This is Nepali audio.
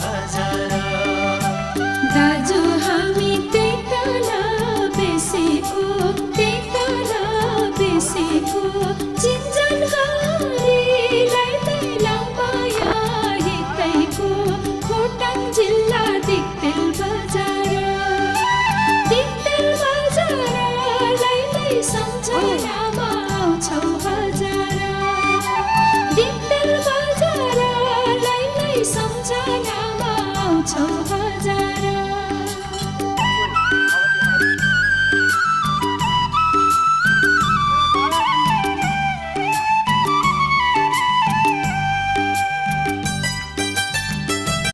हजारा दाजु हामी त्यही बेसेको चिन्जन गरीलाई दैलाम पाया हितैको खोटाङ जिल्ला